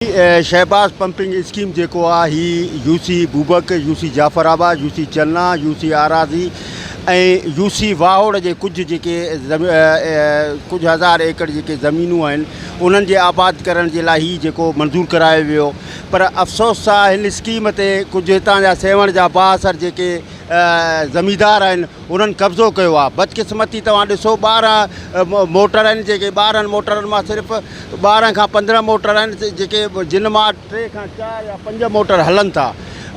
Shahbaz pumping scheme جيڪو آ هي U C Bobak, U C Jafarabad, U C Channa, U C Arazi ۽ U C Wahor جي ڪجهه جيڪي ڪجهه هزار ايڪڙ جيڪي زمينون آهن انهن جي آباد ڪرڻ جي لاء هي جيڪو منظور ڪرايو ويو پر افسوس سان هن اسڪيم تي ڪجهه هتان جا سيوهڻ جا بااثر جيڪي زميندار آهن انهن قبضو ڪيو آهي بدقسمتي توهان ڏسو 12 موٽر آهن جيڪي 12 موٽرن مان صرف 12 کان 15 موٽر آهن جيڪي جن مان 3 کان 4 يا 5 موٽر هلن ٿا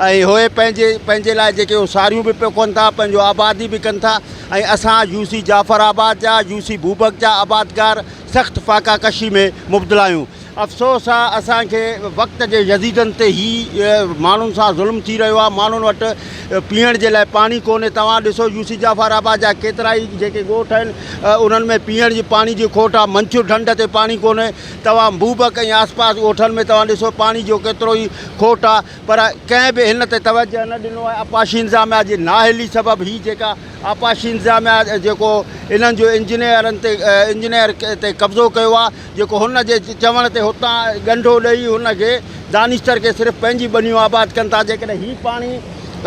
۽ اهي پنهنجي پنهنجي لاء جيڪي اهي ساريون به پوکن ٿا پنهنجو آبادي به ڪن ٿا ۽ اسان يو سي جعفر آباد جا يو سي بوبڪ جا آبادگار سخت فاقا ڪشي ۾ مبتلا آهيون افسوس آ اسان کي وقت جي يزيدن تي هي ماڻهن سان ظلم ٿي رهيو آ ماڻهن وٽ پيئڻ جي لاء پاڻي ڪونهي توهان ڏسو يو سي جعفر آباد جا ڪيترا ئي جيڪي ڳوٺ آهن انهن ۾ پيئڻ جي پاڻي جي کوٽ آ منڇر ڍنڍ تي پاڻي ڪونهي توهان بوبڪ ۽ آس پاس ڳوٺن ۾ توهان ڏسو پاڻي جو ڪيترو ئي کوٽ آ پر ڪنهن به هن تي توجه نه ڏنو آهي آبپاشي انتظاميا جي نااهلي سبب هي جيڪا آبپاشي انتظاميا جيڪو انهن جو انجنيئرن تي انجنيئر تي قبضو ڪيو آ جيڪو هن جي چوڻ تي هتان ڳنڍو ڏئي هن کي دانشتر کي صرف پنهنجي ٻنيون آباد ڪن ٿا جيڪڏهن هي پاڻي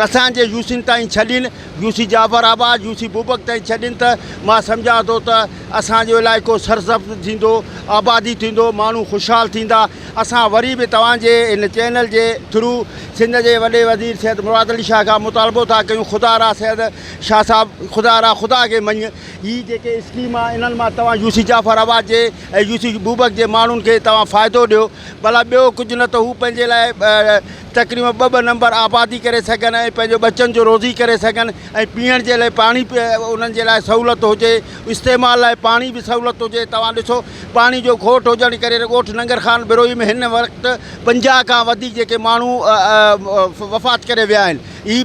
اسان جي يوسين تائين ڇڏين U C Jafarabad U C Bobak تائين ڇڏين ته مان سمجهان ٿو ته اسان جو علائقو سرسبز ٿيندو آبادي ٿيندو ماڻهو خوشحال ٿيندا اسان وري به توهان جي هن چينل جي ٿرو سنڌ جي وڏي وزير سيد مراد علي شاهه کان مطالبو ٿا ڪيون خدا را سيد شاهه صاحب خدا را خدا کي مڃ هي جيڪي اسڪيم آ انهن مان توهان يو سي جعفر آباد جي ۽ يو سي بوبڪ جي ماڻهن کي توهان فائدو ڏيو ڀلا ٻيو ڪجهه نه ته هو پنهنجي لاء تقريبن ٻه ٻه نمبر آبادي ڪري سگهن ۽ پنهنجو ٻچن جو روزي ڪري سگهن ۽ پيئڻ جي لاء پاڻي به انهن جي لاء سهولت هجي استعمال لاء پاڻي به سهولت هجي توهان ڏسو پاڻي جو کوٽ هجڻ ڪري ڳوٺ ننگر خان بروهي ۾ هن وقت 50 کان وڌيڪ جيڪي ماڻهو وفات ڪري ويا آهن هي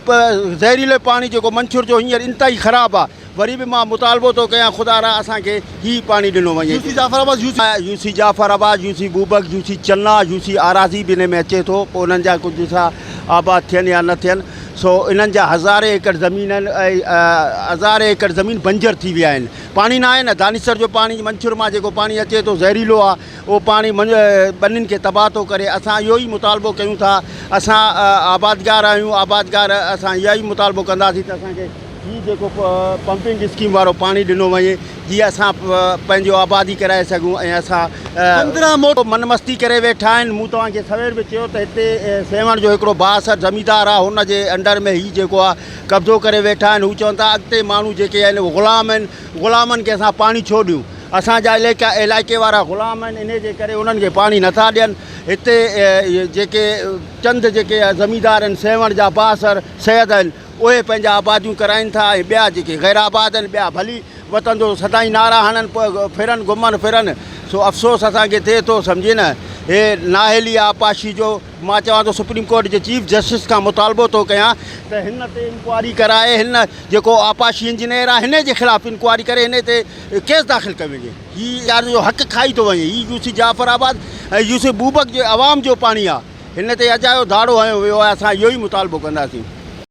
زهريلو پاڻي جيڪو منڇر جو هينئر انتهائي خراب آ وري به مان مطالبو ٿو ڪيان خدا را اسان کي هي پاڻي ڏنو وڃي. U C Jafarabad, U C. U C Jafarabad, U C Bobak, U C Channa, U C Arazi به انهي ۾ اچي ٿو پوء انهن جا ڪجهه حصا آباد ٿين يا نه ٿين سو انهن جا هزارين ايڪڙ زمين آهن ۽ هزارين ايڪڙ زمين بنجر ٿي ويا آهن پاڻي نه آهي نه دانيسر جو پاڻي منڇر مان جيڪو پاڻي اچي ٿو زهريلو آهي اهو پاڻي ٻنين کي تباهه ٿو ڪري اسان اهو ئي مطالبو ڪيون ٿا اسان آبادگار آهيون آبادگار اسان اها ئي مطالبو ڪنداسين ته اسان کي هي جيڪو پمپنگ اسڪيم وارو پاڻي ڏنو وڃي جيئن اسان پنهنجو آبادي ڪرائي سگهون ۽ اسان 15 موٽ من مستي ڪري ويٺا آهن مون توهان کي سوير به چيو ته هتي سيوهڻ جو هڪڙو بااثر زميندار آهي هن جي انڊر ۾ هي جيڪو آهي قبضو ڪري ويٺا آهن هو چون ٿا اڳتي ماڻهو جيڪي آهن اهي غلام آهن غلامن کي اسان پاڻي ڇو ڏيون اسان جا علائقا علائقي وارا غلام آهن انهي جي ڪري انهن کي پاڻي نٿا ڏين هتي جيڪي چند جيڪي زميندار آهن سيوهڻ جا بااثر سيد آهن اهي پنهنجا آباديون ڪرائين ٿا ۽ ٻيا جيڪي غير آباد آهن ٻيا ڀلي وطن جو سدائين نعرا هڻن پوء ڦرن گهمن ڦرن سو افسوس اسان کي ٿئي ٿو سمجهي نه هي نااهلي آبپاشي جو مان چوان ٿو سپريم ڪورٽ جي چيف جسٽس کان مطالبو ٿو ڪيان ته هن تي انڪوائري ڪرائي هن جيڪو آبپاشي انجنيئر آهي هن جي خلاف انڪوائري ڪري هن تي ڪيس داخل ڪيو وڃي هي يار جو حق کائي ٿو وڃي هي U C Jafarabad ۽ U C Bobak جي عوام جو پاڻي آهي هن تي اجايو ڌاڙو هنيو ويو آهي اسان اهو ئي مطالبو ڪنداسين.